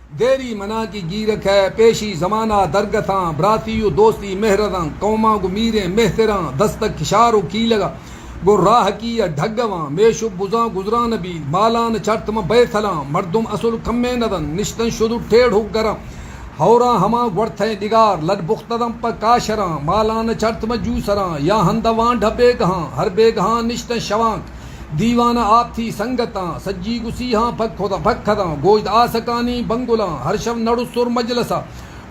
دیری منا کی گیرک ہے، پیشی زمانہ درگتاں، براتی و دوستی مہرزاں، قوماں گو میریں مہتراں، دستک کشار و کیلگا گو راہکی ء ڈھگواں، میش و بزاں گزران بی، مالان چرت مہ بیتھلاں، مردم اصل کمیں ندن، نشتن شد و ٹیڑھ و گراں، ہوراں ہما گورتھیں ڈگار، لڈ بختدن پہ کاشراں، مالان چرت مہ جوسراں، یا ہندوان ڈھبے گہاں، ہر بیگہاں نشتن شوانک، دیوان ء آپ تھی سنگتاں، سجی گسیہاں پکھداں، پکھداں، گوشت آسکانی بنگلاں، ہر شو نڑ و سر مجلسا،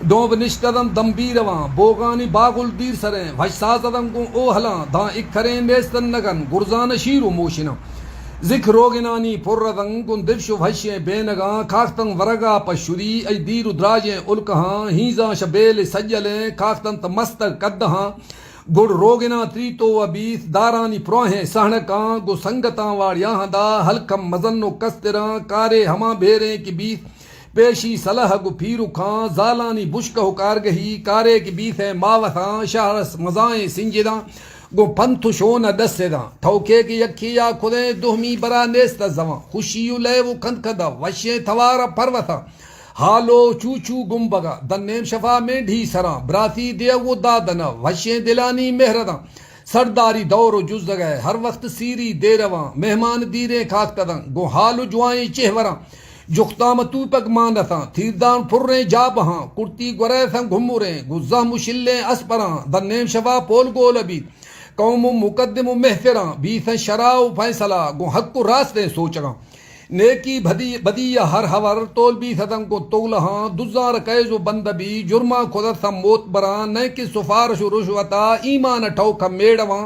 ڈوب نشتدن دمبیرواں، بوغانی باغل دیر سریں، وش سازدن گوں اوہلاں، داں اکھریں نیستن نگن، گرزان شیر و موشناں۔ ذکر روگنانی پر رزن گوں دفش و وشیں بینگاں، کاختن ورگا پہ شری، ای دیر و دراجیں الکہاں، ہینزاں شہ بیل سجلیں، کاختن تہ مستگ کدہاں، گڑ روگناں تری تو و بیت، دارانی پراہیں سہنکاں، گوں سنگتاں واڑیاں ہندا، ہلکم مزن و کستراں، کارے ہما بیریں کہ بیت، پیشی سلہ گوں پیرکاں، زالانی بشکہ و کارگہی، کارے کہ بیت اے ماوتاں، شہرس مزائیں سنجداں، گوں پنت و شون ء ڈسداں، ٹوکے کہ یکے یا کدیں دوہمی برا نیست زواں، خوشی و لیو و کند کدا، وشیں توار ء پروتاں، ہالو چو چو گمبگا، دن نیم شفا مینڈھی سراں، براتی دیو و دادنا، وشیں دلانی مہرداں، سرداری دور و جزگئے، ہر وخت سیری دیرواں، مہمان دیریں کاکتداں، گوں ہال و جوائیں چہوراں، جختام توپک مانتاں، تیردان پریں جابہاں، کرتی گورئے سنگ گھمریں، گوں زہم و شلیں اسپراں، دن نیم شفا پول گول بیت، قوم و مقدم و مہتراں، بیثن شرع و فیصلہ، گوں حق و راستیں سوچگاں۔ نیکی بدی، بدی ء ہر ہور تول بیثتن گوں تولہاں، دزاں رکیز و بندبی، جرماں کدتن موت براں، نئے کہ سفارش و رشوتا ایمان ء ٹوک ء میڑواں،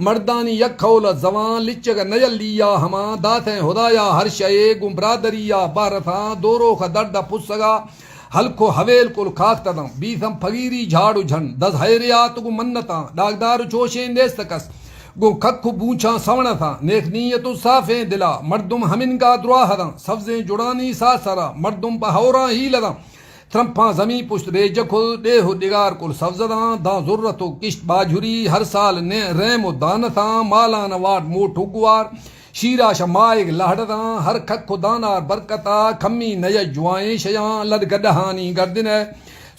مردانی یک قول ء زوان، لچگ ء نیلی یا ہما، داتیں ہدایا ہر شئے، گوں برادری یا بہرتاں، دوروخ ء درد ء پسگا، ہلک و ہویل کل کاختداں، بیثن پگیری جھاڑ و جھنڈ، دز حیریات گوں منتاں، ڈاگدار چوشیں نیست کس، گوں کک و بونچاں سونتاں، نیک نیت و صافیں دلا، مردم ہمنگا دراہداں، سبزیں جڑانی ساسرا، مردم پہ ہوراں ہیلداں، ترمپاں زمین پشت ریجک و ڈیہ و ڈگار کل سبزداں، داں زرت و کشت باجھری، ہر سال نے ریم و دانتاں، مالان واٹ موٹ و گوار، شیرا شہ ماہگ لہڑتاں، ہر کک و دانار برکتا، کمی نئے جوائیں شیاں، لڈ گڈہانی گردن ء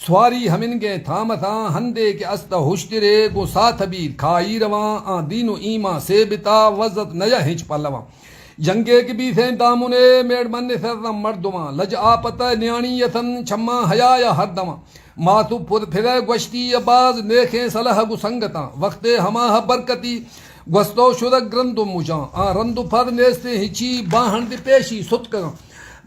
سواری ہمنگیں تھامتاں، ہندے کہ است ء ہشترے گوں ساتھ بیر کھائی رواں، آں دین و ایمان سیبتا، وزت نئے ہچ پلواں۔ جنگے کہ بیثیں دامنے، میڑ من سرزم مردماں، لج آپت ء نیاڑی اتن، چماں حیا ء ہر دماں۔ مات و پد پھرئے گوشتی ء باز، نیکیں سلہ گوں سنگتاں، وختے ہماہ برکتی، گوستو شدگ رند و مجاں، آ رند و پد نیستیں ہچی، باہند پیشی ستکگاں۔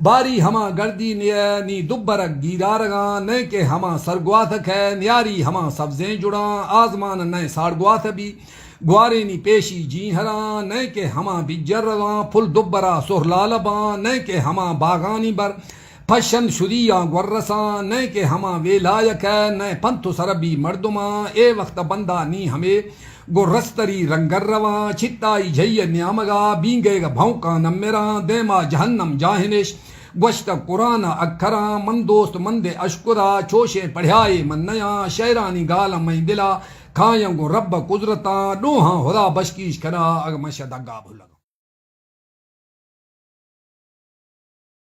باری ہما گردی نئے نی دبرگ گیرارگاں، نئے کہ ہما سرگواتک ہے، نیاری ہما سبزیں جڑاں، آزمان نئے ساڑگوات بی، گوارینی پیشی جینہراں، نئے کہ ہما بجرواں، پھل دبرا سہرلالباں، نئے کہ ہما باغانی بر، پشن شدی آں گورساں، نئے کہ ہما ویلایک ء، نئے پنت و سربی مردماں، اے وخت بندا نی ہمے گوں رستری رنگر رواں، چتائی جھئی ء نیامگا، بینگیگ بھونکاں نمراں، دیما جہنم جاہنش، گوشتگ قرآن ء اکھراں، من دوست مند ء اشکرا، چوشیں پڑھیائے من نیاں، شعرانی گالاں مئیں دلا، کھایاں گوں رب ء قدرتاں، ڈوہاں ہدا بشکیش کنا، اگہ من شہ دگا بھلگاں۔